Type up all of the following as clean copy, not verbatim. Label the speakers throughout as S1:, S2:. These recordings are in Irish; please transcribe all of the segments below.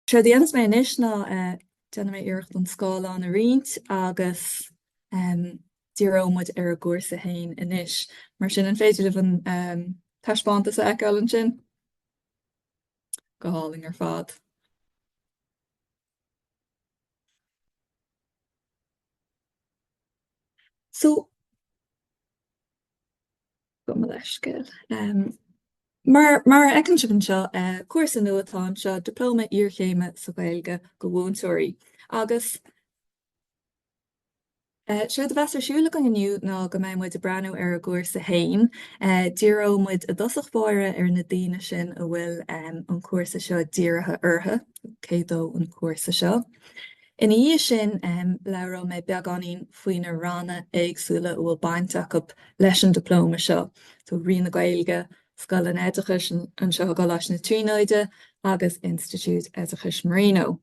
S1: Séard a dhéanfas mé anois ná déanfaidh mé iarracht an scáileán a roinnt agus díreoidh muid ar an gcúrsa féin anois. Mar sin, an féidir libh an taispeántas a fheiceáil ansin? Go hálainn ar fad. So, Gabh mo leithscéal. Mar mar a fheiceann sibh anseo, cúrsa nua atá anseo, Dioplóma Iarchéime sa Ghaeilge do Mhúinteoirí. Agus séard a bheas ar siúl againn inniu ná go mbeidh muid ag breathnú ar an gcúrsa féin. Díreoidh muid i dtosach báire ar na daoine sin a bhfuil an cúrsa seo dírithe orthu, cé dó an cúrsa seo. Ina dhiaidh sin, labhróidh mé beagáinín faoi na ranna éagsúla a bhfuil baint acu leis an dioplóma seo, so Roinn na Gaeilge, Scoil an Oideachais anseo i gColáiste na Tríonóide agus Institiúid Oideachais Marino.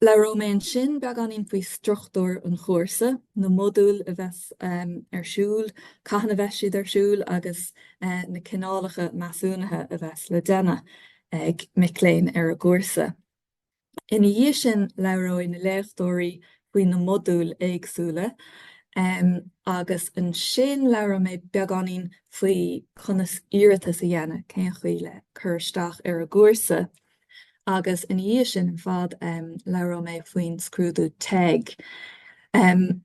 S1: Labhróidh mé ansin beagáinín faoi struchtúr an chúrsa, na modúil a bheas ar siúl, cathain a bheas siad ar siúl agus na cineálacha measúnaithe a bheas le déanamh ag mic léinn ar an gcúrsa. Ina dhiaidh sin labhróidh na léachtóirí faoi na modúil éagsúla agus ansin labhróidh mé beagáinín faoi conas iarratas a dhéanamh, cén chaoi le cur isteach ar an gcúrsa agus ina dhiaidh sin ar fad labhróidh mé faoin scrúdú TEG.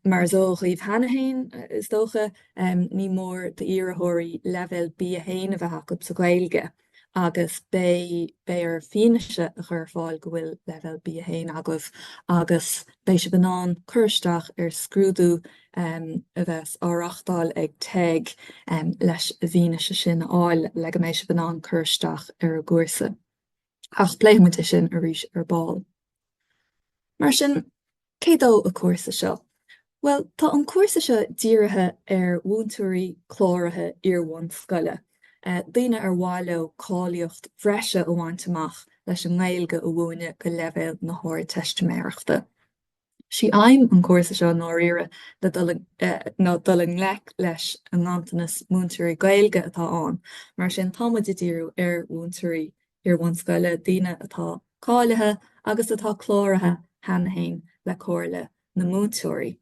S1: Mar is eol dhaoibh cheana féin, is dócha, ní mór d'iarrthóirí leibhéal B1 a bheith acu sa Ghaeilge. agus beidh beidh oraibh fianaise a chur ar fáil go bhfuil leibhéal B1 agaibh agus beidh sibh in ann cur isteach ar scrúdú a bheas á reáchtáil ag TEG leis an bhfianaise sin a fháil le go mbeidh sibh in ann cur isteach ar an gcúrsa. Ach pléifidh muid é sin arís ar ball. Mar sin, cé dó an cúrsa seo? Bhuel, tá an cúrsa seo dírithe ar mhúinteoirí cláraithe iar-bhunscoile, daoine ar mhaith leo cáilíocht bhreise a bhaint amach leis an nGaeilge a mhúineadh go leibhéal na hArdteistiméireachta. Sí aidhm an chúrsa seo i ndáiríre le dul ná dul i ngleic leis an nganntanas múinteoirí Gaeilge atá ann. Mar sin, tá muid ag díriú ar mhúinteoirí iar-bhunscoile, daoine atá cáilithe agus atá cláraithe cheana féin le Comhairle na Múinteoirí.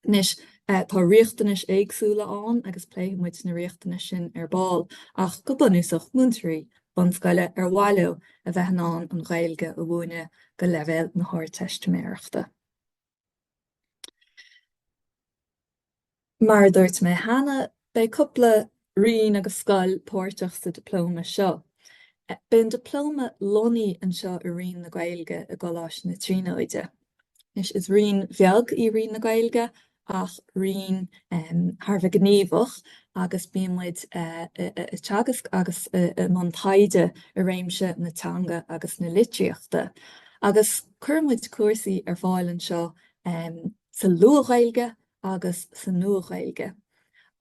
S1: Anois, tá riachtanais éagsúla ann agus pléifidh muid na riachtanais sin ar ball, ach go bunúsach, múinteoirí bunscoile ar mhaith leo a bheith in ann an Ghaeilge a mhúineadh go leibhéal na hArdteistiméireachta. Mar a dúirt mé cheana, beidh cúpla roinn agus scoil páirteach sa Dioplóma seo. Beidh an Dioplóma lonnaithe anseo i Roinn na Gaeilge i gColáiste na Tríonóide. Anois, is roinn bheag í Roinn na Gaeilge ach roinn thar a bheith gníomhach agus bíonn muid ag teagasc agus i mbun taighde i réimse na teanga agus na litríochta. Agus cuireann muid cúrsaí ar fáil anseo sa Luath-Ghaeilge agus sa Nua-Ghaeilge,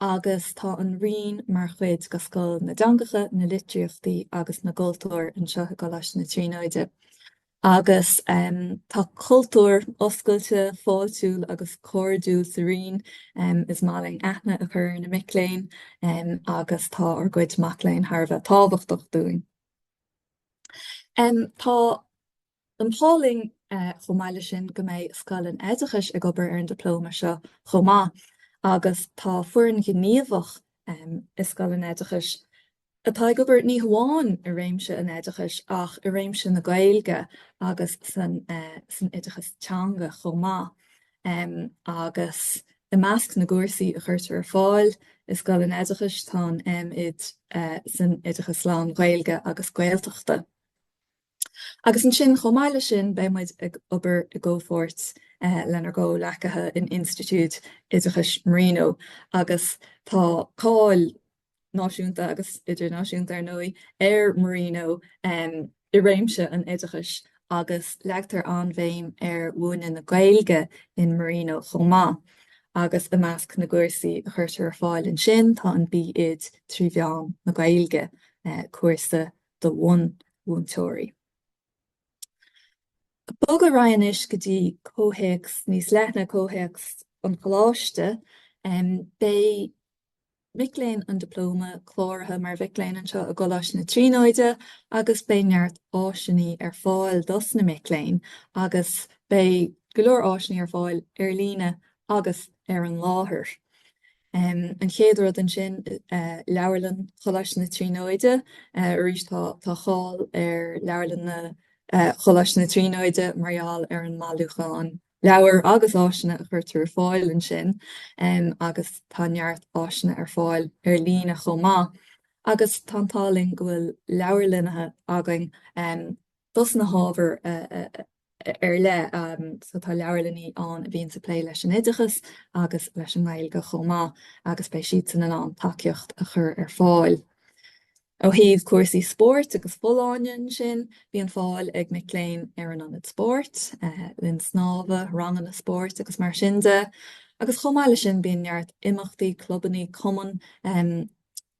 S1: agus tá an Roinn mar chuid de Scoil na dTeangacha, na Litríochtaí agus na gCultúr anseo i gColáiste na Tríonóide. Agus tá cultúr oscailte, fáiltiúil agus cairdiúil sa Roinn. Is maith linn aithne a chur ar na mic léinn agus tá ár gcuid mac léinn thar a bheith tábhachtach dúinn. Tá An t-ádh linn chomh maith leis sin go mbeidh Scoil an Oideachais ag obair ar an Dioplóma seo chomh maith agus tá foireann ghníomhach i Scoil an Oideachais atá ag obair ní hamháin i réimse an oideachais ach i réimse na Gaeilge agus san san oideachas teanga chomh maith agus i measc na gcúrsaí a chuirtear ar fáil i Scoil an Oideachais tá an M.Oid san Oideachas Lán-Ghaeilge agus Gaeltachta. Agus ansin, chomh maith leis sin, beidh muid ag obair i gcomhpháirt lenár gcomhghleacaithe in Institiúid Oideachais Marino agus tá cáil náisiúnta agus idirnáisiúnta, ar ndóigh, ar Marino i réimse an oideachais agus leagtar an-bhéim ar mhúineadh na Gaeilge in Marino chomh maith. Agus i measc na gcúrsaí a chuirtear ar fáil ansin tá an B.Oid trí mheán na Gaeilge, cúrsa do bhunmhúinteoirí. Bogadh ar aghaidh anois go dtí comhthéacs níos leithne, comhthéacs an choláiste. Beidh. mic léinn an Dioplóma cláraithe mar mhic léinn anseo i gColáiste na Tríonóide agus beidh neart áiseanna ar fáil dos na mic léinn agus beidh go leor áiseanna ar fáil ar líne agus ar an láthair. An chéad rud ansin, Leabharlann Choláiste na Tríonóide. Arís tá tá cáil ar Leabharlann na Choláiste na Tríonóide mar gheall ar an mbailiúchán leabhar agus áiseanna a chuirtear ar fáil ansin agus tá neart áiseanna ar fáil ar líne chomh maith. Agus tá an t-ádh linn go bhfuil leabharlannaithe againn dos na hábhair ar leith, so tá leabharlannaí ann a bhíonns ag plé leis an oideachas agus leis an nGaeilge chomh maith agus beidh siadsan in ann tacaíocht a chur ar fáil. Ó thaobh cúrsaí spóirt agus folláine ansin, bíonn fáil ag mic léinn ar an ionad spóirt, linn snámha, ranganna spóirt agus mar sin de. Agus chomh maith leis sin bíonn neart imeachtaí, clubanna, cumainn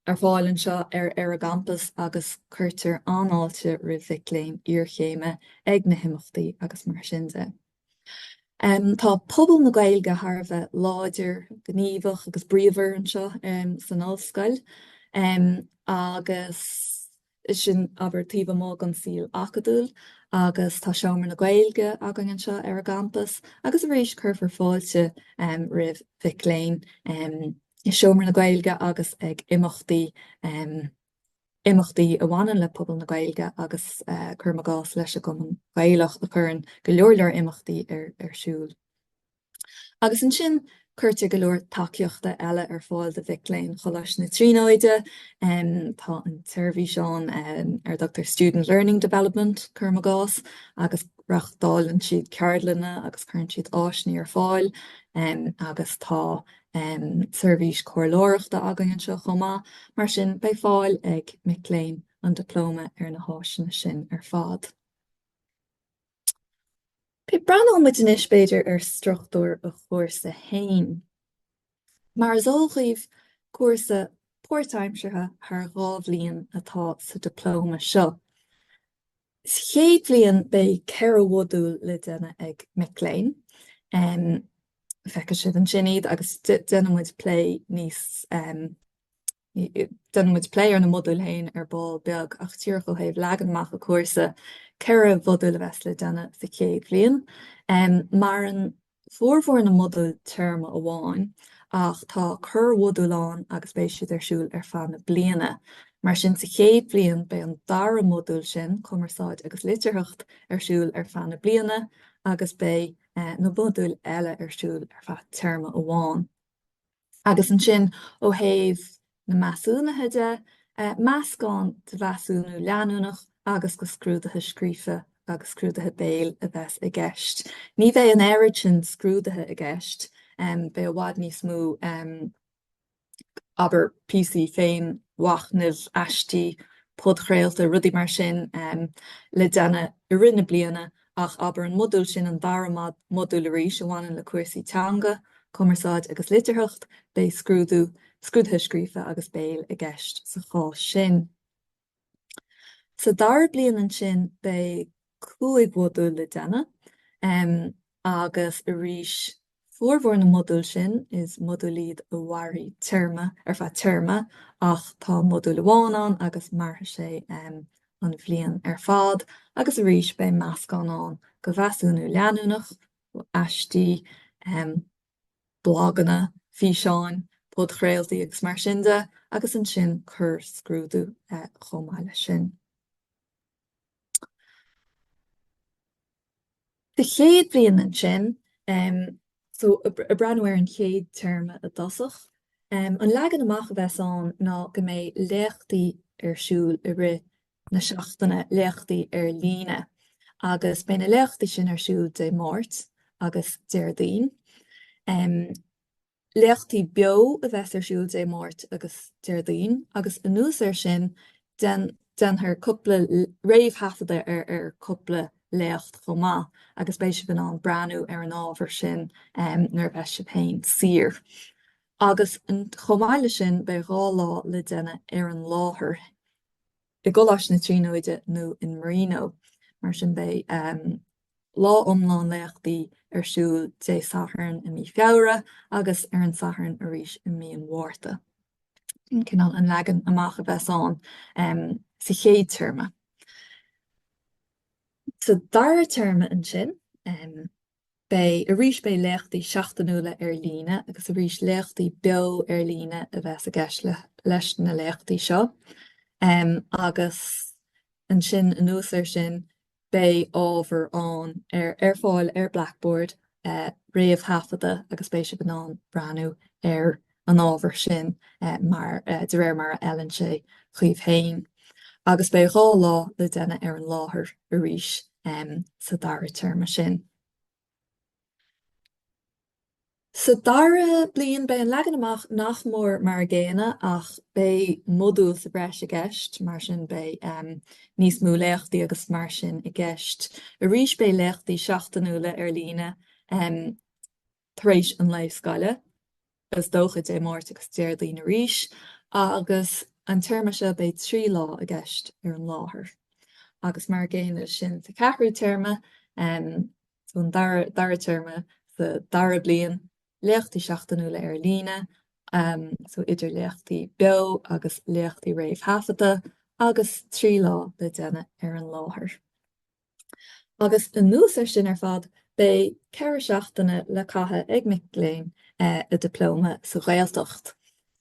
S1: ar fáil anseo ar ar an gcampas agus cuirtear an-fháilte roimh mhic léinn iarchéime ag na himeachtaí agus mar sin de. Tá pobal na Gaeilge thar a bheith láidir, gníomhach agus bríomhar anseo san ollscoil agus sin, abair, taobh amuigh den saol acadúil agus tá Seomra na Gaeilge againn anseo ar an gcampas agus arís cuirfear fáilte roimh mhic léinn i Seomra na Gaeilge agus ag imeachtaí imeachtaí a bhaineann le pobal na Gaeilge agus cuirim i gcás leis an gCumann Gaelach a chuireann go leor leor imeachtaí ar ar siúl. Agus ansin cuirtear go leor tacaíochta eile ar fáil do mhic léinn Choláiste na Tríonóide. Tá an tseirbhís ann ar a dtugtar Student Learning Development, cuirim i gcás, agus reáchtálann siad ceardlanna agus cuireann siad áiseanna ar fáil agus tá seirbhís comhairleoireachta againn anseo chomh maith, mar sin beidh fáil ag mic léinn an Dioplóma ar na háiseanna sin ar fad. Ok, breathnóidh muid anois b'fhéidir ar struchtúr an chúrsa féin. Mar is eol dhaoibh, cúrsa páirtaimseartha thar 2 bhliain atá sa Dioplóma seo. Sa chéad bhliain beidh 4 mhodúl le déanamh ag mic léinn. Feicfidh sibh ansin iad agus déanfaidh muid plé níos, déanfaidh muid plé ar na modúil féin ar ball beag ach díreach ó thaobh leagan amach an chúrsa, 4 mhodúl a bheas le déanamh sa chéad bhliain. Maireann formhór na modúl téarma amháin, ach tá corrmhodúl ann agus beidh siad ar siúl ar feadh na bliana. Mar sin, sa chéad bhliain beidh an dara modúl sin, Cumarsáid agus Litearthacht, ar siúl ar feadh na bliana agus beidh na modúil eile ar siúl ar feadh téarma amháin. Agus ansin, ó thaobh na measúnuithe de, meascán de mheasúnú leanúnach agus de scrúduithe scríofa agus scrúduithe béil a bheas i gceist. Ní bheidh an oiread sin scrúduithe i gceist, beidh i bhfad níos mó, abair, píosaí féinmhachnaimh, aistí, podchraolta, rudaí mar sin le déanamh i rith na bliana ach abair an modúl sin, an dara modúl arís a bhaineann le cúrsaí teanga, cumarsáid agus litearthacht, beidh scrúdú, scrúduithe scríofa agus béil i gceist sa chás sin. Sa dara bliain ansin beidh 5 mhodúl le déanamh agus arís Formhór na modúl sin, is modúil iad a mhairfidh téarma, ar feadh téarma, ach tá modúl amháin ann agus mairfidh sé an bhliain ar fad agus arís beidh meascán ann de mheasúnú leanúnach, aistí, blaganna, físeáin, podchraoltaí agus mar sin de agus ansin corr-scrúdú chomh maith leis sin. Sa chéad bhliain ansin, so ag breathnú ar an chéad téarma i dtosach, an leagan amach a bheas ann ná go mbeidh léachtaí ar siúl i rith na seachtaine, léachtaí ar líne, agus beidh na léachtaí sin ar siúl Dé Máirt agus Déardaoin. Léachtaí beo a bheas ar siúl Dé Máirt agus Déardaoin agus anuas air sin déanfar cúpla réamhthaifeadadh ar ar cúpla léacht chomh maith agus beidh sibh in ann breathnú ar an ábhar sin nuair a bheas sibh féin saor. Agus chomh maith leis sin beidh 2 lá le déanamh ar an láthair i gColáiste na Tríonóide nó in Marino. Mar sin beidh lá iomlán léachtaí ar siúl Dé Sathairn i mí Feabhra agus ar an Satharn arís i mí an Mhárta. Sin cineál an leagan amach a bheas ann sa chéad téarma. Sa dara téarma ansin, beidh, arís beidh léachtaí seachtainiúla ar líne agus arís léachtaí beo ar líne a bheas i gceist leis na léachtaí seo. Agus ansin anuas air sin beidh ábhar ann ar ar fáil ar Blackboard réamhthaifeadta agus beidh sibh in ann breathnú ar an ábhar sin mar de réir mar a fheileann sé dhaoibh féin. Agus beidh 2 lá le déanamh ar an láthair arís sa dara téarma sin. Sa dara bliain, beidh an leagan amach nach mór mar a gcéanna ach beidh modúl sa bhreis i gceist, mar sin beidh níos mó léachtaí agus mar sin i gceist. Arís beidh léachtaí seachtainiúla ar líne tar éis an lae scoile, is dócha Dé Máirt agus Déardaoin arís, agus an téarma seo beidh 3 lá i gceist ar an láthair. Agus mar a gcéanna leis sin sa cheathrú téarma, So an dara, dara téarma sa dara bliain, léachtaí seachtainiúla ar líne, so idir léachtaí beo agus léachtaí réamhthaifeadta agus 3 lá le déanamh ar an láthair. Agus anuas air sin ar fad, beidh 4 seachtaine le caitheamh ag mic léinn i Dioplóma sa Ghaeltacht.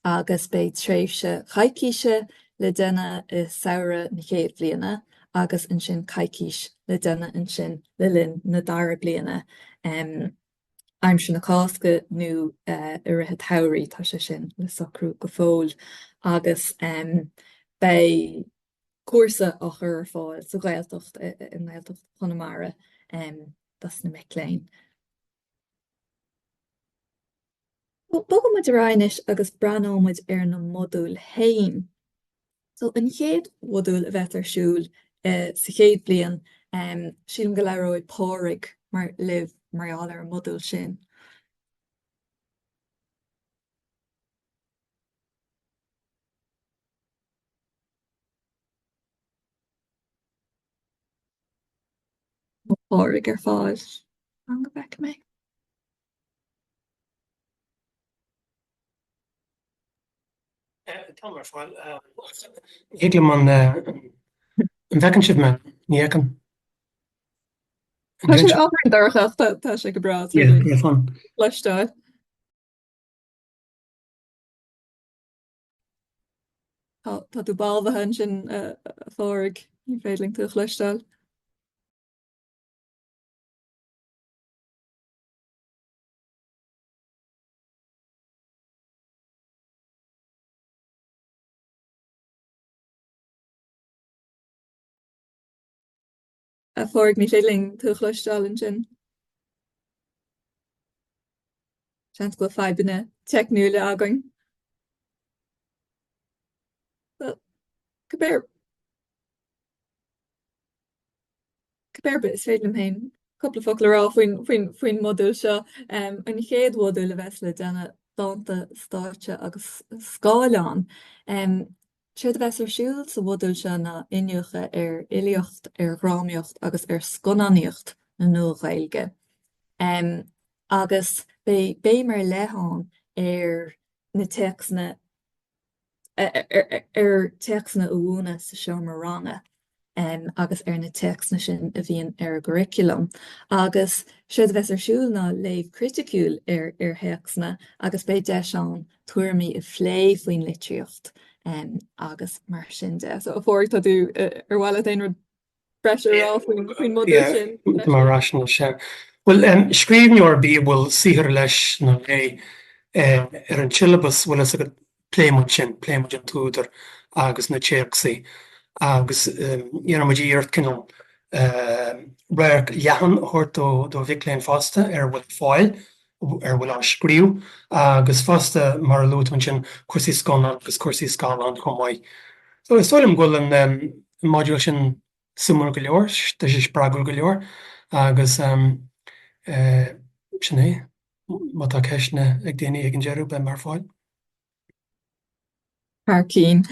S1: agus beidh tréimhse choicíse le déanamh i samhradh na chéad bhliana agus ansin coicís le déanamh ansin le linn na dara bliana, aimsir na Cásca nó i rith an tsamhraidh, tá sé sin le socrú go fóill, agus beidh cúrsa á chur ar fáil sa Ghaeltacht, i nGaeltacht Chonamara dos na mic léinn. Bogfaidh muid ar aghaidh anois agus breathnóidh muid ar na modúil féin. So an chéad mhodúl a bheas ar siúl sa chéad bhliain, sílim go labhróidh Pádraig mar libh mar gheall ar an modúl sin. Tá Pádraig ar fáil. Fan go bhfeicfidh mé.
S2: Táim ar fáil. Ní thig liom an An bhfeiceann sibh mé? Ní fheicim.
S1: Tá sé ábhairín dorcha ach tá sé go breá cloisteáil. Tá tú balbhaithe ansin a Phádraig, ní féidir linn tú a chloisteáil. A Phádraig, ní féidir linn tú a chloisteáil ansin. Seans go bhfuil fadhbanna teicniúla againn. Well, cibé Cibé ar bith, is féidir liom féin cúpla focal a rá faoin, faoin, faoin modúl seo. An chéad mhodúl a bheas le déanamh, dánta, stáitse agus scáileán. Séard a bheas ar siúl sa mhodúl seo ná iniúchadh ar fhilíocht, ar dhrámaíocht agus ar scannánaíocht na Nua-Ghaeilge. Agus beidh béim ar leith ann ar na téacsanna ar théacsanna a mhúineadh sa seomra ranga agus ar na téacsanna sin a bhíonn ar an gcuraclam. Agus séard a bheas ar siúl ná léamh criticiúil ar ar théacsanna agus beidh deis ann tuairimí a phlé faoin litríocht agus mar sin de. So a Phádraig, tá tú ar mhaith leat aon rud breise a rá faoin modúl sin?
S2: Tá mé ar ais anois, sea. Bhuel, scríbhneoir ar bith a bhfuil saothar leis nó léi ar an tsiollabas, bhfuil fhios agat, pléann muid sin, pléann muid an t-údar agus na téacsaí agus déanann muid iarracht cineál radharc leathan a thabhairt do mhic léinn fosta ar a bhfuil ar fáil, ar a bhfuil á scríobh agus fosta, mar a luaigh tú ansin, cúrsaí scannán agus cúrsaí scáileáin chomh maith. So is dóigh liom go bhfuil an modúl sin suimiúil go leor, tá sé spreagúil go leor agus sin é. Má tá ceisteanna ag daoine ag an deireadh, beidh mé ar fáil.
S1: Thar cinn.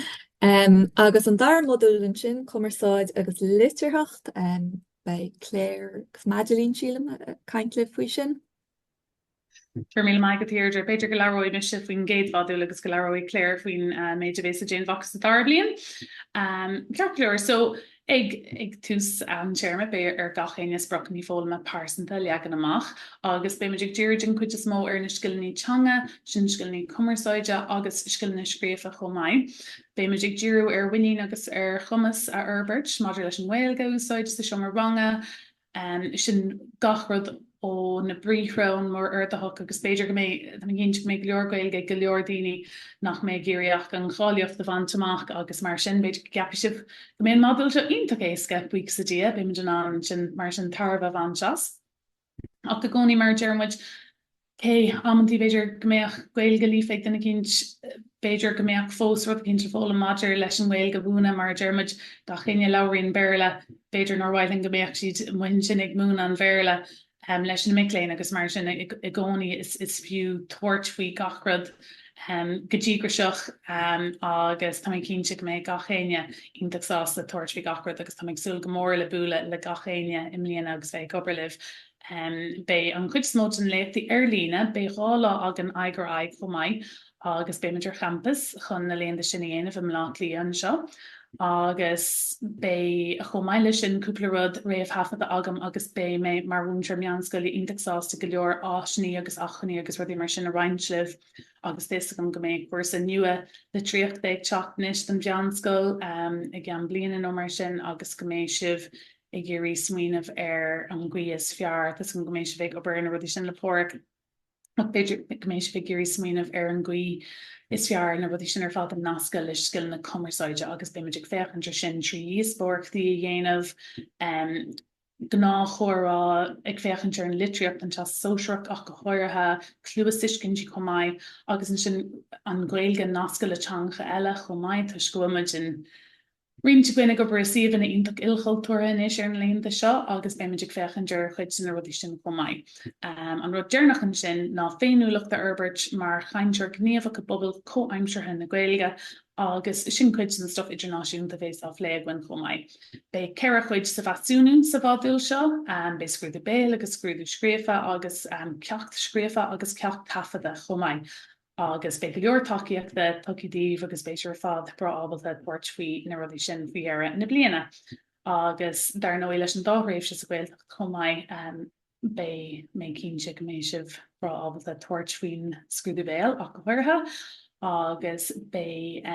S1: Agus an dara modúl ansin, cumarsáid agus litearthacht, beidh Claire agus Madeline, sílim, ag caint libh faoi sin.
S3: Go raibh míle maith agat, a Dheirdre. B'fhéidir go labhróidh mise faoin gcéad mhodúl agus go labhróidh Claire faoin méid a bheas ag déanamh acu sa dara bliain. Ceart go leor, so ag ag tús an téarma beidh ar gach éinne spriocanna foghlama pearsanta a leagan amach agus beimid ag díriú den chuid is mó ar na scileanna teanga, sin scileanna cumarsáide agus scileanna scríofa chomh maith. Beimid ag díriú ar mhuinín agus ar chumas a fhorbairt maidir leis an nGaeilge a úsáid sa seomra ranga, Sin gach rud ó na briathra, ón modh ordaitheach agus b'fhéidir go mbeidh, tá mé cinnte go mbeidh go leor Gaeilge ag go leor daoine nach mbeidh ag iarraidh ach an cháilíocht a bhaint amach agus mar sin b'fhéidir go gceapfaidh sibh go mbeidh an modúl seo iontach éasca, buíochas le Dia, beimid in ann ansin mar sin tairbhe a bhaint as. Ach i gcónaí mar a deir muid, cé amantaí b'fhéidir go mbeadh Gaeilge líofa ag duine eicínt, b'fhéidir go mbeadh fós rud eicínt le foghlaim maidir leis an nGaeilge a mhúineadh, mar a deir muid, gach éinne a labhraíonn Béarla, b'fhéidir nár mhaith linn go mbeadh siad amuigh ansin ag múineadh an Bhéarla leis na mic léinn agus mar sin i gcónaí is fiú tabhairt faoi gach rud go díograiseach agus tá mé cinnte go mbeidh gach éinne iontach sásta tabhairt faoi gach rud agus tá mé ag súil go mór le bualadh le gach éinne i mbliana agus bheith ag obair libh. Beidh an chuid is mó de na léachtaí ar líne, beidh 2 lá againn aghaidh ar aghaidh chomh maith agus beimid ar champas chun na laethanta sin a dhéanamh i mBleá Cliath anseo. Agus beidh, chomh maith leis sin, cúpla rud réamhthaifeadta agam agus beidh mé mar mhúinteoir meánscoile iontach sásta go leor áiseanna agus acmhainní agus rudaí mar sin a roinnt libh agus tá fhios agam go mbeidh cúrsa nua litríochta ag teacht anois don mheánscoil i gceann bliana nó mar sin agus go mbeidh sibh ag iarraidh smaoineamh ar an gcaoi is fearr, tá 'fhios agam go mbeidh sibh ag obair ar na rudaí sin le Páraic, ach b'fhéidir go mbeidh sibh ag iarraidh smaoineamh ar an gcaoi is fearr na rudaí sin ar fad a nascadh le scileanna cumarsáide agus beimid ag féachaint ar sin trí dhíospóireachtaí a dhéanamh, gnáthchomhrá, ag féachaint ar an litríocht, an Teastas Sóisearach ach go háirithe, cluastuiscintí chomh maith agus ansin an Ghaeilge a nascadh le teangacha eile chomh maith toisc go bhfuil muid in Roinnt againn ag obair i suíomhanna iontach ilchultúrtha anois ar na laethanta seo agus beimid ag féachaint ar chuid de na rudaí sin chomh maith. An rud deireanach ansin ná féiniúlacht a fhorbairt mar chainteoir gníomhach i bpobal comhaimseartha na Gaeilge agus sin cuid den stuif idirnáisiúnta a bheas á phlé againn chomh maith. Beidh 4 chuid sa mheasúnú sa mhodúl seo, beidh scrúdú béil agus scrúdú scríofa agus ceacht scríofa agus ceacht taifeadta chomh maith. agus beidh go leor tacaíochta tugtha daoibh agus beidh sibh ar fad breá ábalta tabhairt faoi na rudaí sin faoi dheireadh na bliana. Agus dar ndóigh leis an dá thréimhse sa Ghaeltacht chomh maith, beidh mé cinnte go mbeidh sibh breá ábalta tabhairt faoin scrúdú béil ach go háirithe agus beidh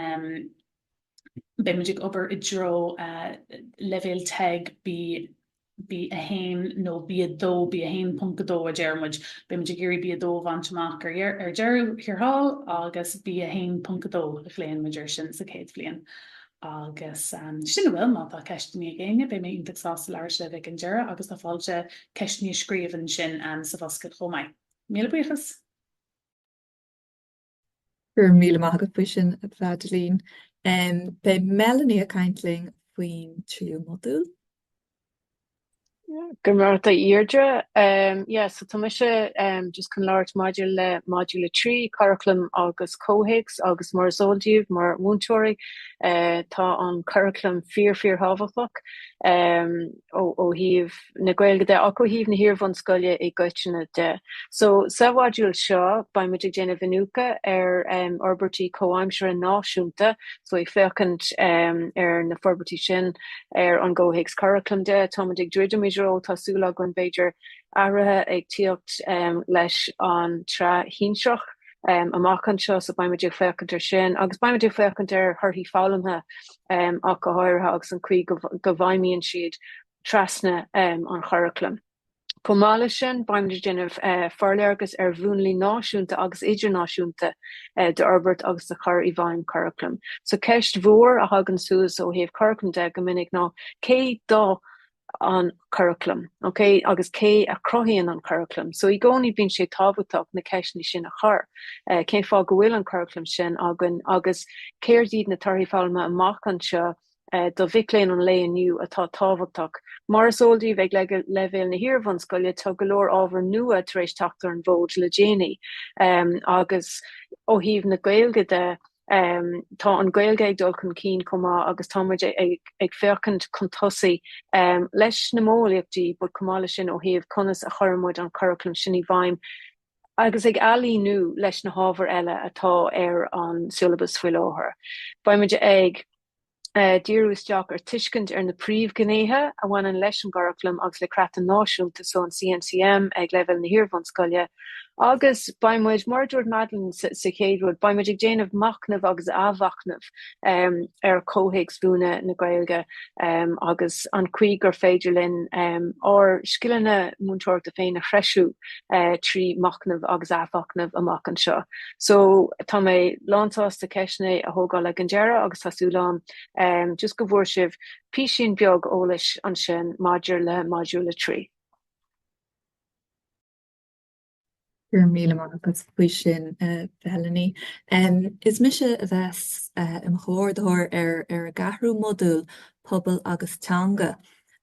S3: beimid ag obair i dtreo leibhéal TEG B B1 nó B2, B1.2 a deir muid. Beimid ag iarraidh B2 a bhaint amach ar ar deireadh thiar thall agus B1.2 a ghlaonn muid air sin sa chéad bhliain. Agus sin a bhfuil, má tá ceisteanna ag éinne, beidh mé iontach sásta labhairt libh ag an deireadh agus tá fáilte ceisteanna a scríobh ansin sa bhosca chomh maith. Míle buíochas!
S1: Go raibh míle maith agat faoi sin, a Mhadeline. Beidh Melanie ag caint linn faoin tríú modúl.
S4: Go raibh maith agat, a Dheirdre. Yeah, so tá mise just chun labhairt maidir le modúl 3, curaclam agus comhthéacs agus mar is eol daoibh mar mhúinteoirí, tá an curaclam fíor fíor thábhachtach ó thaobh na Gaeilge de ach ó thaobh na hiar-bhunscoile i gcoitinne de. So, sa mhodúl seo, beidh muid ag déanamh iniúchadh ar fhorbairtí comhaimseartha náisiúnta, so ag féachaint ar na forbairtí sin ar an gcomhthéacs curaclaim de. Táimid ag druidim i dtreo, tá súil againn, b'fhéidir, athruithe ag tíocht leis an tsraith shinsearach amach anseo, so beidh muid ag féachaint ar sin agus beidh muid ag féachaint ar thorthaí foghlamtha ach go háirithe agus an chaoi go bhfeidhmíonn siad trasna an churaclaim. Chomh maith leis sin, beimid ag déanamh forléargas ar mhúnlaí náisiúnta agus idirnáisiúnta d'fhorbairt agus de chur i bhfeidhm curaclaim. So ceist mhór a thagann suas ó thaobh curaclaim de go minic ná cé do an curaclam, ok, agus cé a chruthaíonn an curaclam. So i gcónaí bíonn sé tábhachtach na ceisteanna sin a chur. Cén fáth go bhfuil an curaclam sin againn agus céard iad na torthaí foghlama amach anseo do mhic léinn an lae inniu atá tábhachtach. Mar is eol daoibh, ag leibhéal na hiar-bhunscoile, tá go leor ábhar nua tar éis teacht ar an bhfód le déanaí agus ó thaobh na Gaeilge de, tá an Ghaeilge ag dul chun cinn chomh maith agus tá muid ag féachaint chun tosaigh leis na modheolaíochtaí but chomh maith leis sin ó thaobh conas a chuireann muid an curaclam sin i bhfeidhm. Agus ag ailíniú leis na hábhair eile atá ar an siollabas faoi láthair. Beidh muid ag díriú isteach ar tuiscint ar na príomhghnéithe a bhaineann leis an gcuraclam agus le creat náisiúnta, so an CNCM ag leibhéal na hiar-bhunscoile, agus beidh muid, mar a dúirt Madeline sa chéad rud, beidh muid ag déanamh machnaimh agus athmhachnaimh ar chomhthéacs mhúineadh na Gaeilge agus an chaoi gur féidir linn ár scileanna múinteoireachta féin a threisiú 3 machnamh agus athmhachnamh amach anseo. So tá mé lánsásta ceisteanna a thógáil ag an deireadh agus tá súil agam just go bhfuair sibh písín beag eolais ansin maidir le Module 3.
S1: Go raibh míle maith agat faoi sin, a Mhelanie. Is mise a bheas i mo chomhordaitheoir ar ar an gceathrú modúl, Pobal agus Teanga.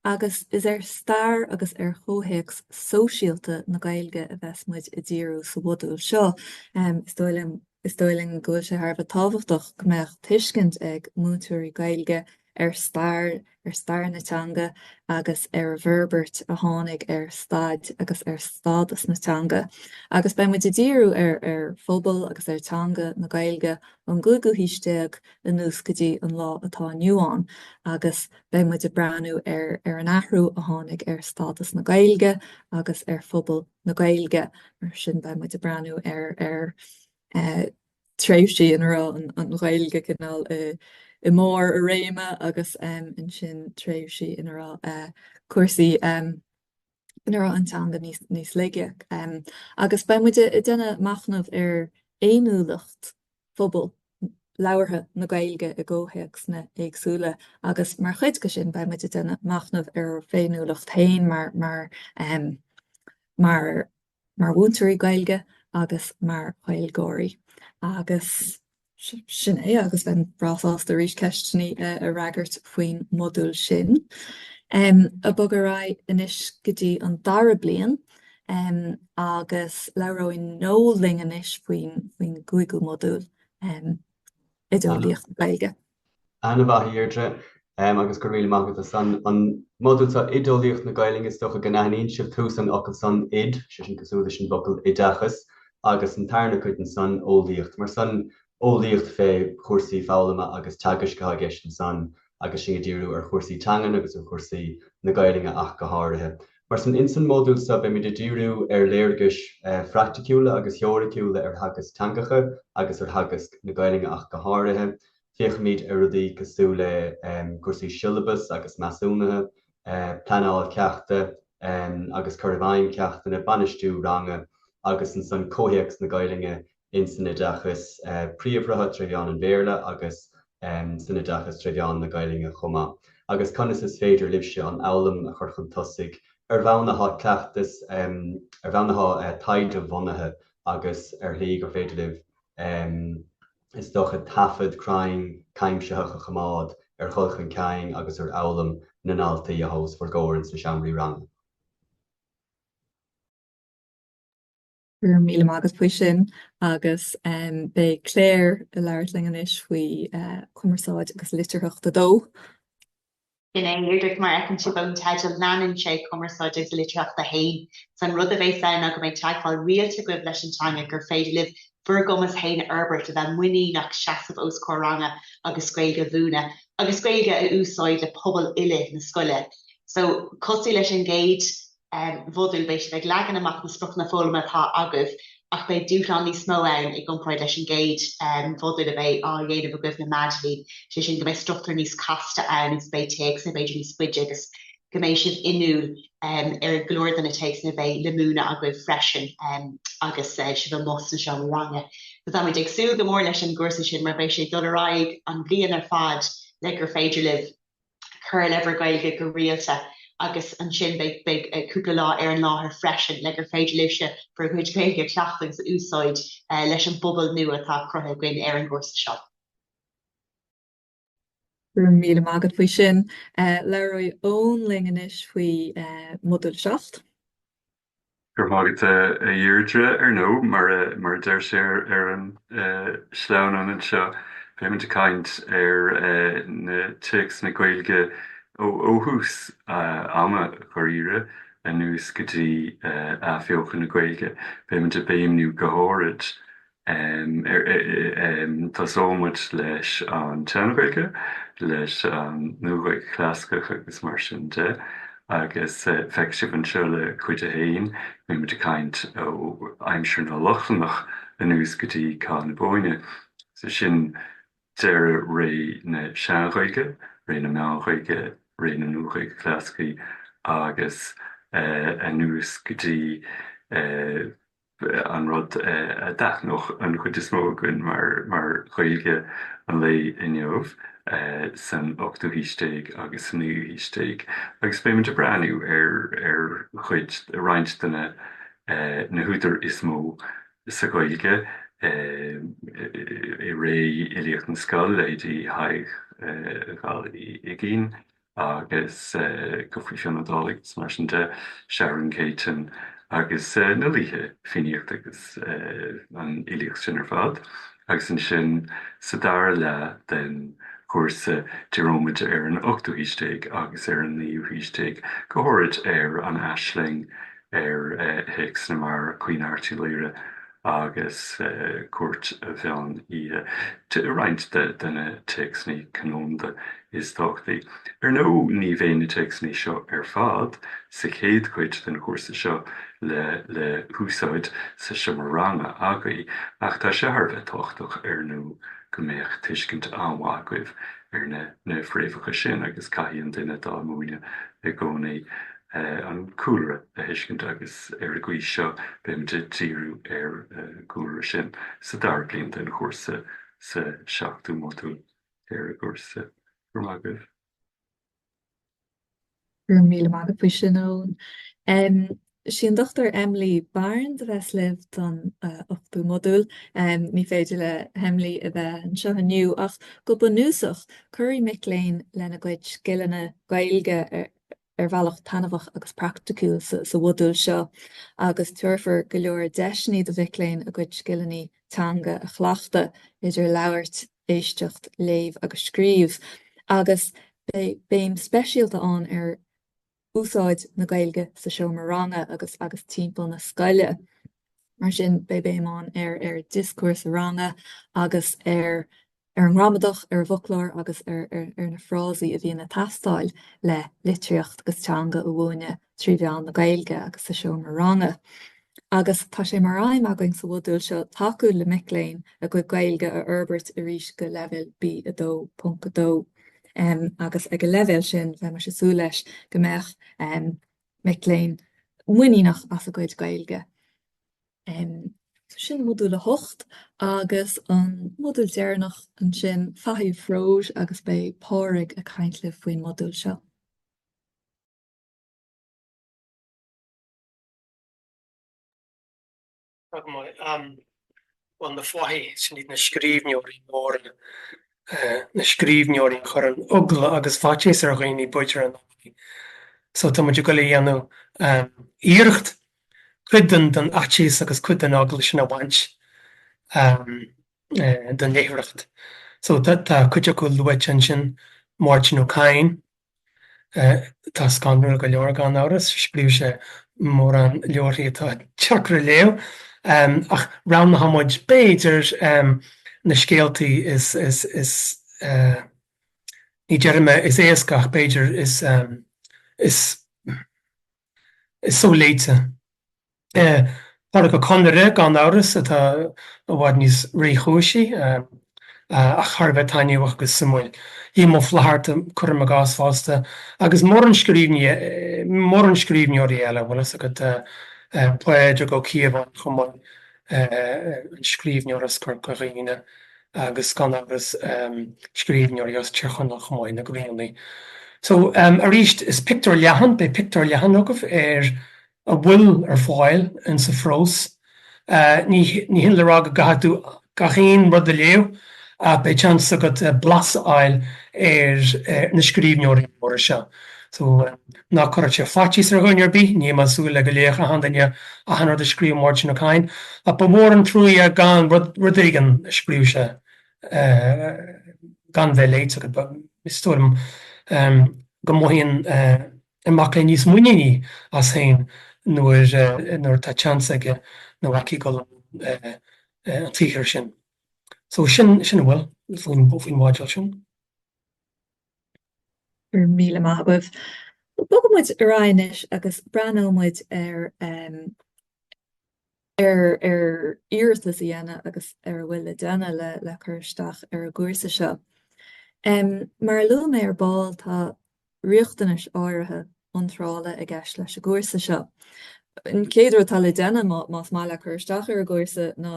S1: Agus is ar stair agus ar chomhthéacs sóisialta na Gaeilge a bheas muid ag díriú sa mhodúl seo. Is dóigh liom, is dóigh linn go bhfuil sé thar a bheith tábhachtach go mbeadh tuiscint ag múinteoirí Gaeilge ar stair, ar stair na teanga agus ar an bhforbairt a tháinig ar staid agus ar stádas na teanga. Agus beidh muid ag díriú ar ar phobal agus ar teanga na Gaeilge ón gcúigiú haois déag anuas go dtí an lá atá inniu ann agus beidh muid ag breathnú ar ar an athrú a tháinig ar stádas na Gaeilge agus ar phobal na Gaeilge. Mar sin beidh muid ag breathnú ar ar tréimhsí ina raibh an Ghaeilge cineál i mbarr a réime agus ansin tréimhsí ina raibh cúrsaí ina raibh an teanga níos níos laige. Agus beidh muid ag déanamh machnamh ar fhéiniúlacht phobal labhartha na Gaeilge i gcomhthéacsanna éagsúla agus mar chuid de sin beidh muid ag déanamh machnamh ar ár bhféiniúlacht féin mar mar mar mar mhúinteoirí Gaeilge agus mar Ghaeilgeoirí. Agus sin é agus bheinn breá sásta arís ceisteanna a fhreagairt faoin modúl sin. Ag bogadh ar aghaidh anois go dtí an dara bliain agus labhróidh Noel linn anois faoin faoin gcúigiú modúl, Oideolaíocht na Gaeilge.
S5: An-mhaith, a Dheirdre, agus go raibh míle maith agat as san. An modúl seo, Oideolaíocht na Gaelainne, is dócha go n-aithníonn sibh tús an fhocail san, oid, sé sin cosúil leis an bhfocal oideachas, agus an tarna cuid ansan, eolaíocht. Mar san, eolaíocht fé chúrsaí foghlama agus teagaisc atá i gceist ansan agus sinn ag díriú ar chúrsaí teangan agus ar chúrsaí na Gaelainne ach go háirithe. Mar san, ins an módúl seo beimid ag díriú ar léargais phraiticiúla agus theoiriciúla ar theagasc teangacha agus ar theagasc na Gaelainne ach go háirithe. Féachfaimid ar rudaí cosúil le cúrsaí siollabas agus measúnaithe, pleanáil ceachta agus cur i bhfeidhm ceachtanna, bainistiú ranga agus ansan comhthéacs na Gaelainne ins an oideachas príomhshrutha tré mheán an Bhéarla agus san oideachas tré mheán na Gaelainne chomh maith. Agus conas is féidir libhse an fhoghlaim a chur chun tosaigh ar bhonn atá cleachtas, ar bhonn atá taighde-bhunaithe agus ar shlí gur féidir libh, is dócha, taifead cruinn cuimsitheach a choimeád ar dhul chun cinn agus ar fhoghlaim na ndaltaí atá os bhur gcomhair ins na seomraí ranga.
S1: Go raibh míle maith agat faoi sin agus beidh Claire ag labhairt linn anois faoi Cumarsáid agus Litearthacht 2.
S6: Sin é, Deirdre, mar a fheiceann sibh ón teideal, leanann sé Cumarsáid agus Litearthacht 1. So an rud a bheas ann ná go mbeidh teagmháil rialta agaibh leis an teanga, gur féidir libh bhur gcumas féin a fhorbairt, a bheith muiníneach seasamh os comhair ranga agus Gaeilge a mhúineadh agus Gaeilge a úsáid le pobal uile na scoile. So, cosúil leis an gcéad mhodúl, beidh sibh ag leagan amach na spriocanna foghlama atá agaibh ach beidh dúshlán níos mó ann i gcomparáid leis an gcéad mhodúl a bheidh á dhéanamh agaibh le Madeline, sé sin go mbeidh struchtúr níos casta ann agus beidh téacsanna b'fhéidir níos faide agus go mbeidh sibh inniúil ar go leor de na téacsanna a bheidh le múineadh agaibh freisin agus sibh amuigh sna seomraí ranga. So táimid ag súil go mór leis an gcúrsa sin mar beidh sé ag dul ar aghaidh an bhliain ar fad le gur féidir libh cur le bhur Gaeilge go rialta agus ansin beidh beidh cúpla lá ar an láthair freisin le gur féidir libhse bhur gcuid Gaeilge a chleachtadh agus a úsáid leis an bpobal nua atá cruthaithe againn ar an gcúrsa seo.
S1: Go raibh míle maith agat faoi sin. Labhróidh Eoin linn anois faoi Modúl 7.
S7: Go raibh maith agat a Dheirdre, ar ndóigh, mar a deir sé ar an sleamhnán anseo, beimid ag caint ar na téacsanna Gaeilge ó thús ama, dháiríre. anuas go dtí Athbheochan na Gaeilge. Beimid ag béimniú go háirid ar, tosóidh muid leis an tSean-Ghaeilge, leis an Nua-Ghaeilge Chlasaiceach agus mar sin de, agus feicfidh sibh anseo le Cuid a hAon, beimid ag caint ó aimsir na Lochlannach anuas go dtí Cath na Bóinne. So sin deireadh ré na Sean-Ghaeilge, ré na Meán-Ghaeilge, ré na Nua-Ghaeilge Clasaicí agus anuas go dtí an rud a d'aithneodh an chuid is mó againn mar Ghaeilge an lae inniu san ochtú haois déag agus sa naoú haois déag. Agus beimid ag breathnú ar chuid, roinnt de na húdair is mó sa Ghaeilge i ré fhilíocht na scol, leithéidí Thaidhg Dhall Uí Uigínn agus Gofraidh Fionn Ó Dálaigh agus mar sin de, Seathrún Céitinn agus na laoithe Fiannaíochta agus an fhilíocht sin ar fad. Agus ansin sa dara leath den chúrsa díreoimid ar an ochtú haois déag agus ar an naoú haois déag, go háirid ar an Aisling, ar Théacs na Mara, Caoineadh Airt Uí Laoghaire agus Cúirt an Mheán Oíche, roinnt de na téacsanna canónda is tábhachtaí. Ar ndóigh, ní bheidh na téacsanna seo ar fad sa chéad chuid den chúrsa seo le le húsáid sa seomra ranga agaibh, ach tá sé thar a bheith tábhachtach, ar ndóigh, go mbeadh tuiscint an-mhaith agaibh ar na na fréamhacha sin agus caithfidh an duine atá ag múineadh i gcónaí an cúlra a thuiscint agus ar an gcaoi seo beimid ag díriú ar an gcúlra sin sa dara bliain den chúrsa sa seachtú modúl ar an gcúrsa. Go raibh maith agaibh.
S1: Go raibh míle maith agat faoi sin, Eoin. Sí an Dr Emily Barnes a bheas libh don ochtú modúl. Ní féidir le hEmily a bheith anseo inniu ach go bunúsach cuirfidh mic léinn lena gcuid scileanna Gaeilge ar bhealach taitneamhach agus praiticiúil sa mhodúl seo agus tabharfar go leor deiseanna do mhic léinn a gcuid scileanna teanga a chleachtadh, idir labhairt, éisteacht, léamh agus scríobh, agus beidh béim speisialta ann ar úsáid na Gaeilge sa seomra ranga agus agus timpeall na scoile. Mar sin, beidh béim ann ar ar dioscúrsa ranga agus ar ar an ngramadach, ar an bhfoclóir agus ar ar na frásaí a bhíonn ag teastáil le litríocht agus teanga a mhúineadh trí mheán na Gaeilge agus sa seomra ranga. Agus tá sé mar aidhm againn sa mhodúl seo tacú le mic léinn a gcuid Gaeilge a fhorbairt arís go leibhéal B2.2. Agus ag an leibhéal sin bheimis ag súil leis go mbeadh mic léinn muiníneach as a gcuid Gaeilge. Sin modúl 8 agus an modúl deireanach ansin, Fathaigh Phróis agus beidh Pádraig ag caint libh faoin modúl seo.
S2: Bhuel, na fathaigh, sin iad na scríbhneoirí móra, na scríbhneoirí a chuireann eagla agus faitíos ar dhaoine, b'fhéidir, in amannaí. So tá muid ag goil a dhéanamh iarracht cuid den fhaitíos agus cuid den eagla sin a bhaint den léitheoireacht. So tá cuid acu luaite ansin, Máirtín Ó Cadhain, atá scanrúil go leor gan amhras, scríobh sé mórán leabharthaí atá deacair a léamh, ach roghnóidh muid b'fhéidir na scéaltaí is, is, is, ní déarfaidh mé is éasca ach b'fhéidir is, is, is so-léite. Pádraic Ó Conaire, gan amhras, atá i bhfad níos réchúisí, ach thar a bheith taitneamhach agus suimiúil. Liam Ó Flaithearta, cuirim i gcás fosta, agus mórán scríbhní, mórán scríbhneoirí eile, bhfuil fhios agat, Pádraig Ó Cíobháin chomh maith, an scríbhneoir as Corca Dhuibhne, agus gan amhras scríbhneoirí as Tír Chonaill chomh maith, na Griannaigh. So, arís, is pictiúr leathan, beidh pictiúr leathan agaibh ar a bhfuil ar fáil in sa phrós. Ní hin le rá go gcaithfidh tú gach aon rud a léamh ach beidh seans agat blas a fháil ar na scríbhneoirí móra seo. So, ná cuireadh sé faitíos ar dhuine ar bith, níl mé ag súil le go léifeadh achan duine achan rud a scríobh Máirtín Ó Cadhain, ach ba mhór an truaighe gan rud éigin a scríobh sé gan bheith léite agat. Is dóigh liom go mothaíonn. an mac léinn níos muiníní as féin nuair nuair atá seans aige nó aici dul i mbun an tsaothair sin. So sin sin a bhfuil faoin faoin mhodúl sin.
S1: Go raibh míle maith agaibh. Bogfaidh muid ar aghaidh anois agus breathnóidh muid ar ar ar iarratas a dhéanamh agus ar a bhfuil le déanamh le le cur isteach ar an gcúrsa seo. Mar a luaigh mé ar ball, tá riachtanais áirithe iontrála i gceist leis an gcúrsa seo. An chéad rud atá le déanamh más maith leat cur isteach ar an gcúrsa ná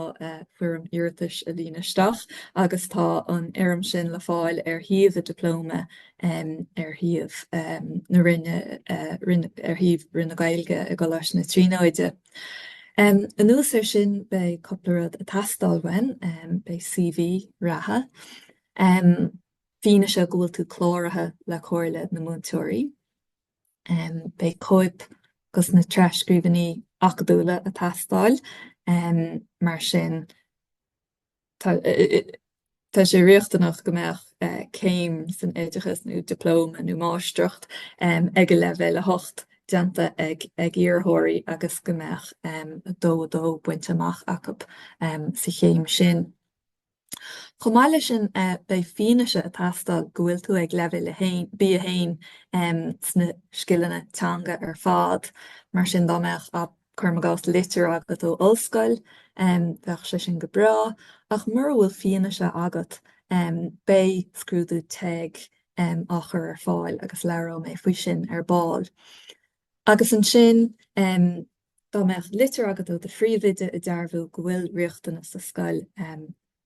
S1: foirm iarratais a líonadh isteach agus tá an fhoirm sin le fáil ar shuíomh an Dioplóma ar shuíomh na Roinne, ar shuíomh Roinn na Gaeilge i gColáiste na Tríonóide. Anuas air sin beidh cúpla rud ag teastáil uainn, beidh CV reatha, fianaise go bhfuil tú cláraithe le Comhairle na Múinteoirí. Beidh cóip dos na tras-scríbhinní acadúla ag teastáil, mar sin tá tá sé riachtanach go mbeadh céim san oideachas nó dioplóma nó máistreacht ag an leibhéal 8 déanta ag ag iarrthóirí agus go mbeadh 2 2 bainte amach acu sa chéim sin. Chomh maith leis sin, beidh fianaise ag teastáil go bhfuil tú ag leibhéal 1, B1, sna scileanna teanga ar fad. Mar sin, dá mbeadh, cuirim i gcás, litir agat ó ollscoil, bheadh sé sin go breá. Ach mura bhfuil fianaise agat, beidh scrúdú TEG á chur ar fáil agus labhróidh mé faoi sin ar ball. Agus ansin, dá mbeadh litir agat ó do phríomhoide ag dearbhú go bhfuil riachtanas sa scoil,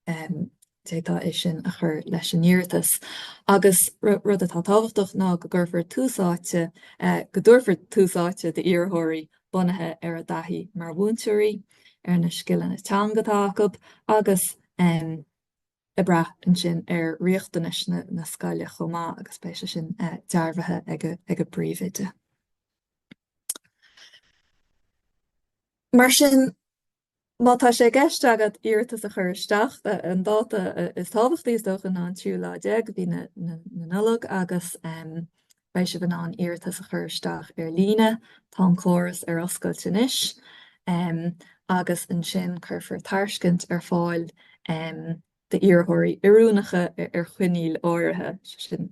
S1: d'fhéadfá é sin a chur leis an iarratas. Agus rud atá tábhachtach ná go gcuirfear tús áite, go dtabharfar tús áite d'iarrthóirí bunaithe ar a dtaithí mar mhúinteoirí, ar na scileanna teanga atá acu agus ag brath ansin ar riachtanais na scoile chomh maith agus beidh sé sin dearbhaithe ag an bpríomhoide. Mar sin, má tá sé i gceist agat iarratas a chur isteach, an dáta is tábhachtaí is dócha ná an tríú lá déag de mhí na Nollag agus beidh sibh in ann iarratas a chur isteach ar líne. Tá an córas ar oscailt anois agus ansin cuirfear tairiscint ar fáil d'iarrthóirí oiriúnacha ar choinníoll áirithe, sé sin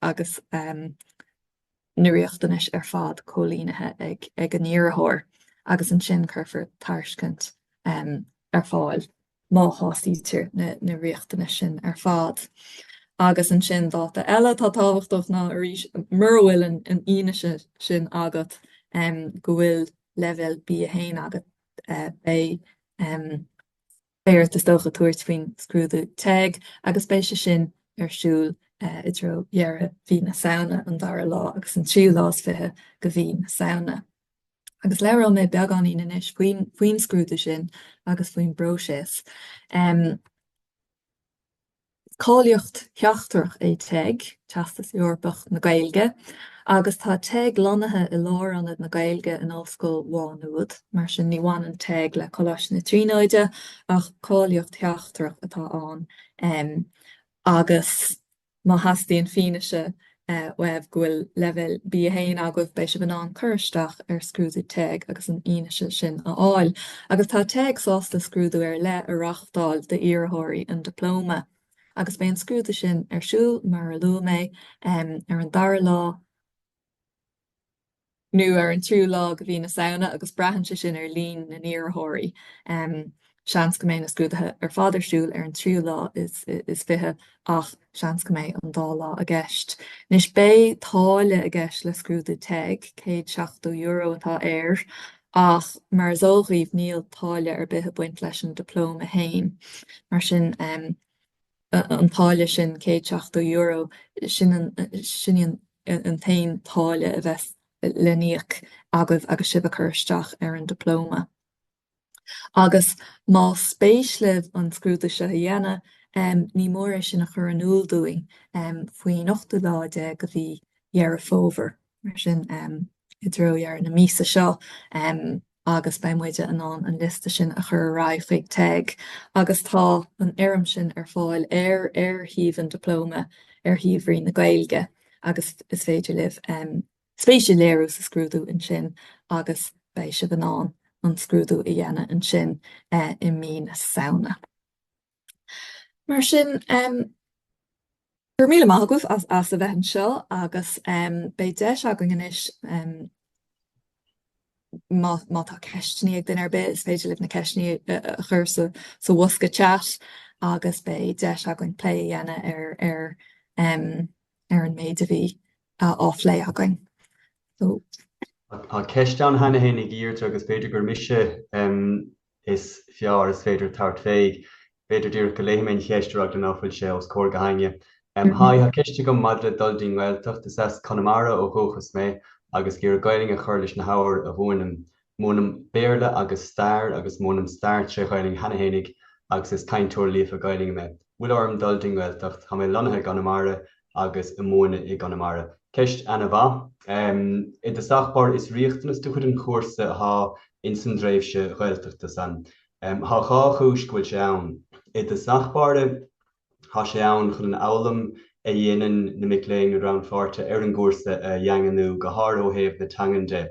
S1: agus na riachtanais ar fad comhlíontha ag an iarrthóir agus ansin cuirfear tairiscint ar fáil má shásaítear na riachtanais sin ar fad. Agus ansin dáta eile atá tábhachtach ná arís mura bhfuil an fhianaise sin agat go bhfuil leibhéal B1 agat beidh beidh ort is dócha tabhairt faoin scrúdú TEG agus beidh sé sin ar siúl i dtreo dheireadh mhí na Samhna, an dara lá agus an tríú lá is fiche de mhí na Samhna. Agus labhróidh mé beagáinín anois faoin faoin scrúdú sin agus faoin bpróiseas. Cáilíocht sheachtrach é TEG, Teastas Eorpach na Gaeilge, agus tá TEG lonnaithe i Lárionad na Gaeilge in Ollscoil Mhá Nuad, mar sin ní bhaineann TEG le Coláiste na Tríonóide ach cáilíocht sheachtrach atá ann agus Má theastaíonn fianaise uaibh go bhfuil leibhéal B1 agaibh, beidh sibh in ann cur isteach ar scrúdú TEG agus an fhianaise sin a fháil. Agus tá TEG sásta scrúdú ar leith a reáchtáil d'iarrthóirí an Dioplóma. Agus beidh an scrúdú sin ar siúl, mar a luaigh mé, ar an dara lá, nó ar an tríú lá de mhí na Samhna agus braitheann sé sin ar líon na n-iarrthóirí. Seans go mbeidh na scrúduithe ar fad ar siúl ar an tríú lá is 20 ach seans go mbeidh an dá lá i gceist. Anois beidh táille i gceist le scrúdú TEG, €170 atá air, ach mar is eol dhaoibh níl táille ar bith ag baint leis an dioplóma féin. Mar sin an táille sin, €170, sin sin í an t-aon táille a bheas le n-íoc agaibh agus sibh ag cur isteach ar an dioplóma. Agus más spéis libh an scrúdú seo a dhéanamh, ní mór é sin a chur in iúl dúinn faoin ochtú lá déag de mhí Dheireadh Fómhair, mar sin i dtreo dheireadh na míosa seo. agus beidh muide in ann an liosta sin a chur ar aghaidh chuig TEG agus tá an fhoirm sin ar fáil ar ar shuíomh an Dioplóma ar shuíomh Roinn na Gaeilge agus is féidir libh. spéis a léiriú sa scrúdú ansin agus beidh sibh in ann an scrúdú a dhéanamh ansin i mí na Samhna. Mar sin, go raibh míle maith agaibh as as a bheith anseo agus beidh deis againn anois má má tá ceisteanna ag duine ar bith, is féidir libh na ceisteanna a chur sa sa bhosca chat agus beidh deis againn plé a dhéanamh ar ar ar an méid a bhí á phlé againn. So.
S5: Tá ceist ann cheana féin a Dheirdre agus b'fhéidir gur mise is fearr is féidir tabhairt fé. B'fhéidir díreach go léifidh mé an cheist ar eagla ná fuil sé os comhair gach éinne. Haigh, tá ceist agam maidir le dul dtí'n nGaeltacht. Is as Conamara ó dhúchas mé agus ag iarraidh Gaelainn a chur leis na hábhair a mhúinim. Múinim Béarla agus Stair agus múinim Stair tré Ghaelainn cheana fhéinig agus is cainteoir líofa Gaelainne mé. Bhfuil orm dul dtí'n nGaeltacht? Tá mé lonnaithe i gConamara agus ag múineadh i gConamara. Ceist ana-mhaith. I dtosach báire is riachtanas de chuid an chúrsa athá ins an dtréimhse Ghaeltachta san. Thá dhá chúis go bhfuil sé ann. I dtosach báire thá sé ann chun an fhoghlaim a dhéanann na mic léinn nó rannpháirtithe ar an gcúrsa a dhaingniú, go háirithe ó thaobh na teangan de.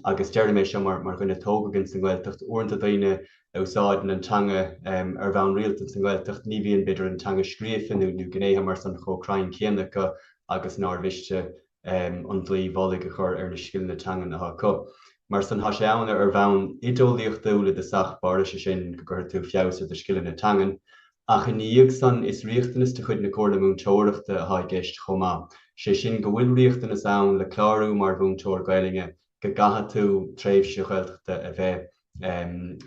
S5: Agus deirim é seo mar dhuine a tógadh ins an nGaeltacht, uaireanta daoine a úsáideann an teanga ar bhonn rialta sa nGaeltacht, ní bhíonn, b'fhéidir, an teanga scríofa nó gnéithe mar san chomh cruinn céanna acu agus nár mhiste an dlaoi mhullaigh a chur ar na scileanna teangan atá acu. Mar san, tá sé ann ar bhonn oideolaíochtúil i dtosach báire, sé sin go gcuirfidh tú feabhas ar do scileanna teangan, ach ina dhiaidh san is riachtanas de chuid na Comhairle Múinteoireachta atá i gceist chomh maith, sé sin go bhfuil riachtanas ann le clárú mar mhúinteoir Gaelainne go gcaithfidh tú tréimhse Ghaeltachta a bheith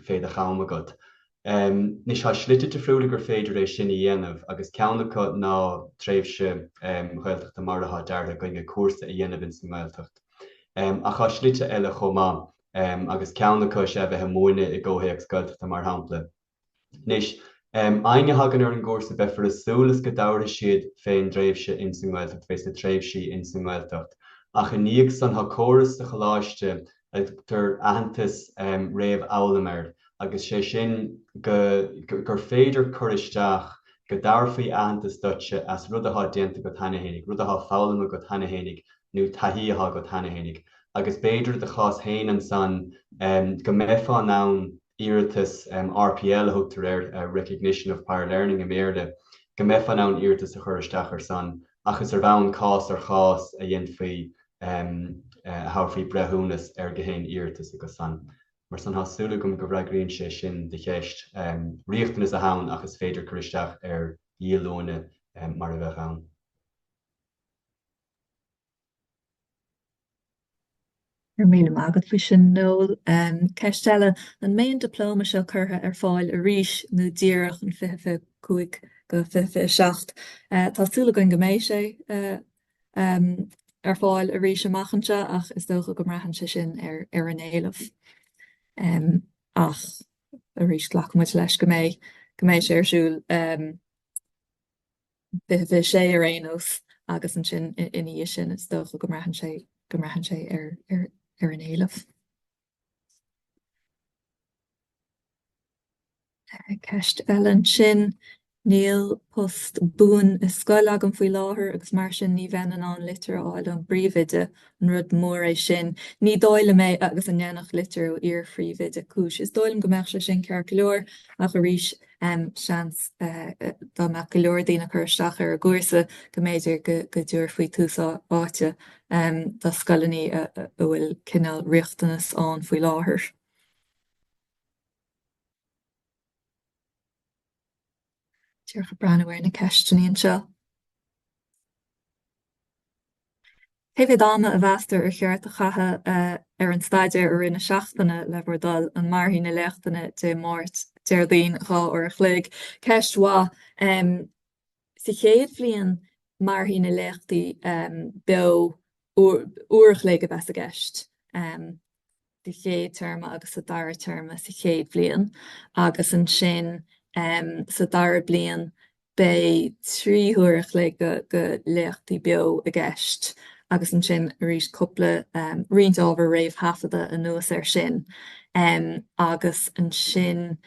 S5: fé do choim agat. Anois tá slite difriúla gur féidir é sin a dhéanamh agus ceann acu ná tréimhse Ghaeltachta mar atá deartha againne, cúrsa a dhéanamh ins an nGaeltacht. Ach tá slite eile chomh maith agus ceann acu is ea bheith ag múineadh i gcomhthéacs Gaeltachta mar shampla. Anois, éinne a thagann ar an gcúrsa beifear ag súil is go dtabharfaidh siad fén dtréimhse ins an nGaeltacht, fés na tréimhsí ins an nGaeltacht. Ach i ndiaidh san tá córas sa choláiste a dtugtar aitheantas réamhfhoghlaim air agus sé sin go gur féidir cur isteach go dtabharfaí aitheantas duitse as rud athá déanta agat cheana fhéinig, rud athá foghlamtha agat cheana fhéinig nó taithí athá agat cheana fhéinig. Agus b'fhéidir i do chás féin ansan go mbeifeá in ann iarratas, RPL a thugtar air, Recognition of Prior Learning i mBéarla, go mbeifeá in ann iarratas a chur isteach ar san, ach is ar bhonn cás ar chás a dhéanfaí, a thabharfaí breithiúnas ar gach aon iarratas acu san. Mar san, tá súil agam go bhfreagraíonn sé sin do cheist. Riachtanas atá ann ach is féidir cur isteach ar dhíolúine mar a bheadh ann.
S1: Go raibh míle maith agat faoi sin, Noel. Ceist eile, an mbeidh an dioplóma seo curtha ar fáil arís nó díreach an 2025 go 2027? Tá súil againn go mbeidh sé ar fáil arís amach anseo ach is dócha go mbraitheann sé sin ar an éileamh. Ach arís glacfaidh muid leis go mbeidh go mbeidh sé ar siúl. 2026 ar aon nós agus ansin ina dhiaidh sin is dócha go mbraitheann sé go mbraitheann sé ar ar ar an éileamh. Ceist eile ansin, níl post buan i scoil agam faoi láthair agus mar sin ní bheinn in ann litir a fháil ón bpríomhoide, an rud mór é sin? Ní dóigh liom é agus an ndéanfadh litir ó iar-phríomhoide cúis? Is dóigh liom go mbeadh sé sin ceart go leor ach arís seans dá mbeadh go leor daoine ag cur isteach ar an gcúrsa go mb'fhéidir go dtabharfaí tús áite do scoileanna a bhfuil cineál riachtanas ann faoi láthair. Díreach ag breathnú ar na ceisteanna anseo. Cé mhéad ama a mheastar ar cheart a chaitheamh ar an staidéar i rith na seachtaine, le bhur dtoil? An mairfidh na léachtanna Dé Máirt, Déardaoin 2 uair a chloig? Ceist mhaith. Sa chéad bhliain, mairfidh na léachtaí beo uair a chloig a bheas i gceist. sa chéad téarma agus sa dara téarma sa chéad bhliain agus ansin sa dara bliain beidh 3 huair a chloig de léachtaí beo i gceist agus ansin arís cúpla roinnt ábhar réamhthaifeadta anuas air sin agus ansin.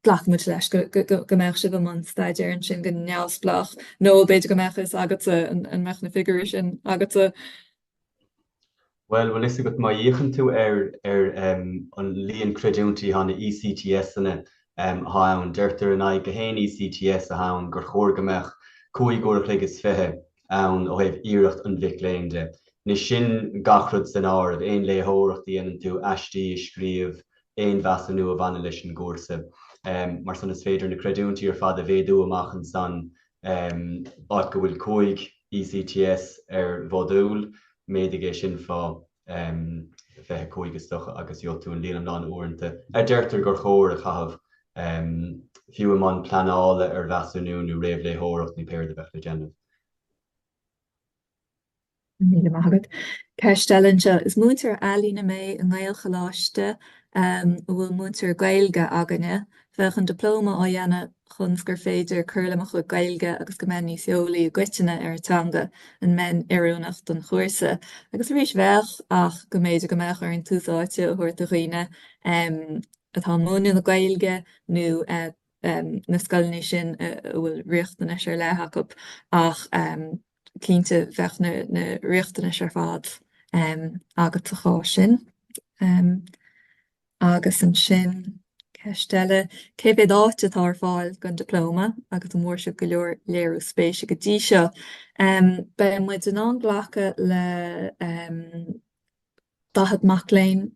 S1: Glacann muid leis go mbeadh sibh i mbun staidéir ansin go neamhspleách nó b'fhéidir go mbeadh fhios agatsa, an mbeadh na figiúirí sin agatsa?
S5: Bhuel, bhfuil fhios agat, má fhéachann tú ar ar an líon creidiúintí atá na ECTS-anna atá ann, deirtear in aghaidh gach aon ECTS atá ann gur chóir go mbeadh 5 uair a chloig is 20 ann ó thaobh iarracht an mhic léinn de. Anois sin gach rud san áireamh, aon léitheoireacht a dhéanann tú, aistí a scríobh, aon mheasúnú a bhaineann leis an gcúrsa. Mar san is féidir na creidiúintí ar fad a mhéadú amach ansan, áit go bhfuil 5 ECTS ar mhodúl, méadaigh é sin fá 25 is dócha agus gheobhaidh tú an líon iomlán uaireanta a deirtear gur chóir a chaitheamh, fiú i mbun pleanála ar mheasúnú nó réamhléitheoireacht nó pé rud a bheadh le déanamh.
S1: Míle maith agat. Ceist eile anseo. Is múinteoir ealaíne mé i nGaelcholáiste a bhfuil múinteoir Gaeilge againne. Bheadh an dioplóma á dhéanamh chun 's gur féidir cur le mo chuid Gaeilge agus go mbeinn níos eolaí i gcoitinne ar an teanga. An mbeinn oiriúnach don chúrsa? Agus arís bheadh, ach go mb'fhéidir go mbeadh orainn tús áite a thabhairt do dhaoine atá ag múineadh na Gaeilge nó na scoileanna sin a bhfuil riachtanais ar leith acu ach cinnte bheadh na riachtanais ar fad agat sa chás sin. Agus ansin ceist eile, cé mhéad áit atá ar fáil don dioplóma agus an bhfuair sibh go leor léiriú spéise go dtí seo? Beidh muid in ann glacadh le 40 mac léinn,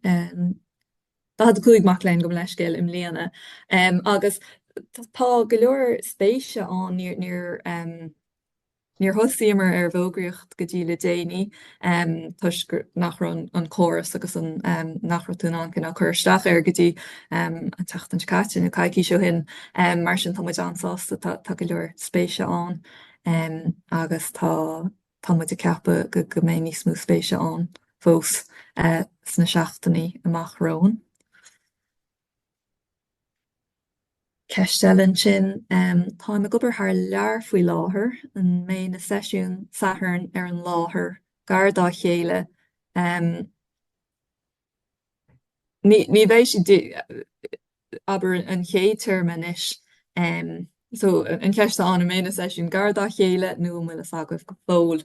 S1: 45 mac léinn gabh mo leithscéal i mbliana agus tá go leor spéise ann, níor Níor thosaíomar ar an bhfógraíocht go dtí le déanaí toisc nach raibh an córas agus an nach raibh tú in ann cineál cur isteach air go dtí an tseachtain seo caite nó coicís ó shin. Mar sin tá muid an-sásta, tá go leor spéise ann agus tá tá muid ag ceapadh go go mbeidh níos mó spéise ann fós sna seachtainí amach romhainn. Ceist eile ansin, táim ag obair thar lear faoi láthair, an mbeidh na seisiúin Sathairn ar an láthair gar dá chéile? Ní ní bheidh siad, abair an chéad téarma anois, so an cheist atá ann an mbeidh na seisiúin gar dá chéile nó an bhfuil fhios agaibh go fóill?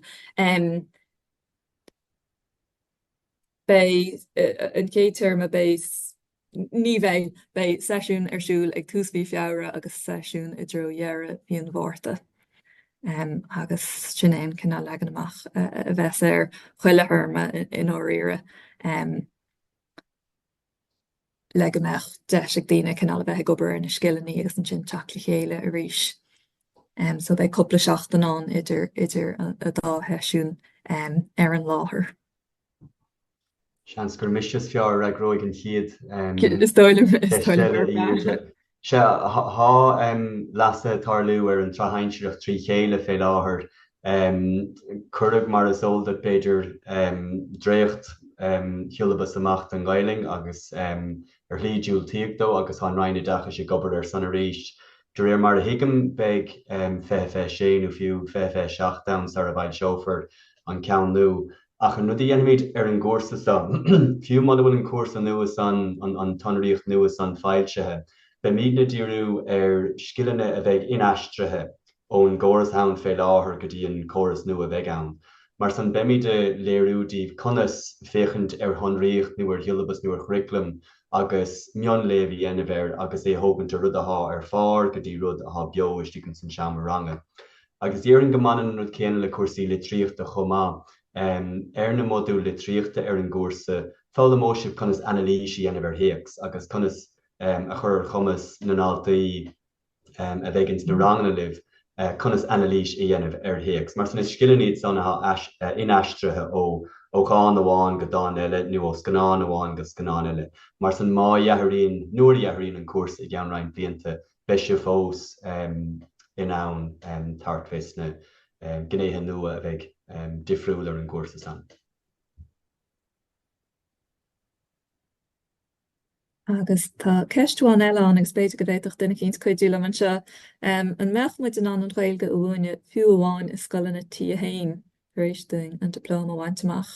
S1: Beidh an chéad téarma, beidh, ní bheidh, beidh seisiún ar siúl ag tús mhí Feabhra agus seisiún i dtreo dheireadh mhí an Mhárta. Agus sin é an cineál leagan amach a bheas ar chuile théarma i ndáiríre. Le go mbeadh deis ag daoine cineál a bheith ag obair ar na scileanna agus ansin teacht le chéile arís. So beidh cúpla seachtain ann idir idir an dá sheisiún ar an láthair.
S5: Seans gur mise is fearr a fhreagróidh an chéad
S1: Is dóigh liom, is dóigh liom gurb ea.
S5: Sea, tá leasuithe ag tarlú ar an tsraith shinsearach trí chéile fé láthair. Cuireadh, mar is eol duit b'fhéidir, dréacht-shiollabas amach don Ghaelainn agus ar shlí diúltaíodh dó agus tá an Roinn Oideachais ag obair air san arís. De réir mar a thuigim beidh 2026 nó fiú 2027 ann sara bhfoilseofar an ceann nua. Ach an rud a dhéanfaimid ar an gcúrsa seo, fiú muna bhfuil an cúrsa nua san, an tsonraíocht nua san foilsithe, beimidne ag díriú ar scileanna a bheidh inaistrithe ón gcóras atá ann fé láthair go dtí an córas nua a bheidh ann. Mar san, beimid ag léiriú daoibh conas féachaint ar shonraíocht nó ar shiollabas nó ar churaclam agus mionléamh a dhéanamh air agus é a thógaint ó rud athá ar phár go dtí rud athá beo istigh ins an seomra ranga. Agus déarfainn go mbaineann an rud céanna le cúrsaí litríochta chomh maith. Ar na modúil litríochta ar an gcúrsa, foghlaimeoidh sibh conas anailís a dhéanamh ar théacs agus conas a chur ar chumas na ndaltaí a bheidh ins na ranganna libh conas anailís a dhéanamh ar théacs. Mar sin, is scileanna iad san atá inaistrithe ó dhán amháin go dán eile nó ó scannán amháin go scannán eile. Mar sin, má athraíonn, nuair a athraíonn an cúrsa i gceann roinnt blianta, beidh sibh fós in ann tabhairt fé sna gnéithe nua a bheidh difriúil ar an gcúrsa san.
S1: Agus tá ceist amháin eile ann agus b'fhéidir go bhféadfadh duine eicínt cuidiú liom anseo. An mbeadh muid in ann an Ghaeilge a mhúineadh fiú amháin i scoileanna T1 tar éis dúinn an dioplóma a bhaint amach?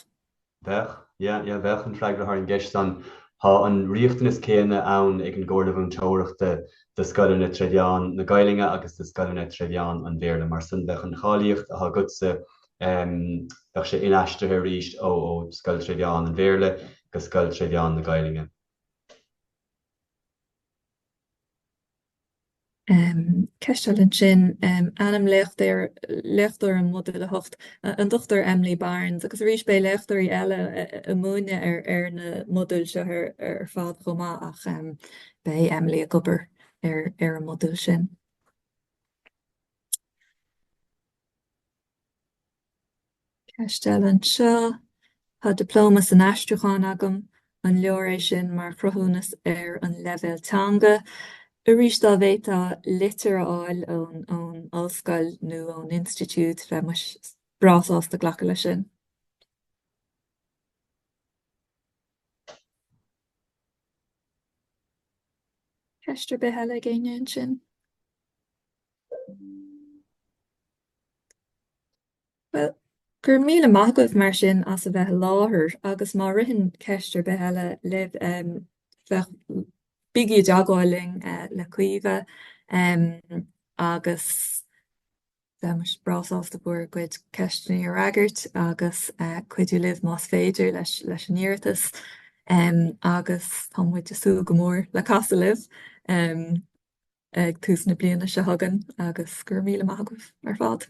S5: Bheadh, yeah, yeah, bheadh an freagra thar an gceist san. Tá an riachtanas céanna ann ag an gComhairle Mhúinteoireachta do scoileanna tré mheán na Gaelainne agus do scoileanna tré mheán an Bhéarla. Mar san, bheadh an cháilíocht atá agatsa, bheadh sé inaistrithe arís ó scoil tré mheán an Bhéarla go scoil tré mheán na Gaelainne.
S1: Ceist eile ansin, ainm léachtóir an Mhodúil 8, an Dr Emily Barnes, agus arís beidh léachtóirí eile ag múineadh ar na modúil seo ar fad chomh maith ach beidh Emily ag obair ar an modúl sin. Ceist eile anseo, Tá dioplóma san aistriúchán agam, an leor é sin mar chruthúnas ar an leibhéal teanga? Arís, dá bhféadfá litir a fháil ón ollscoil nó ón institiúid, bheadh mise breá sásta glacadh leis sin. Ceist ar bith eile ag éinne ansin? Bhuel, go raibh míle maith agaibh mar sin as a bheith i láthair agus má ritheann ceist ar bith eile libh, bheadh, bígí i dteagmháil linn, le Caoimhe, agus bheadh muid breá sásta bhur gcuid ceisteanna a fhreagairt agus cuidiú libh más féidir leis leis an iarratas. Agus tá muid ag súil go mór le casadh libh. ag tús na bliana seo chugainn agus go raibh míle maith agaibh ar fad.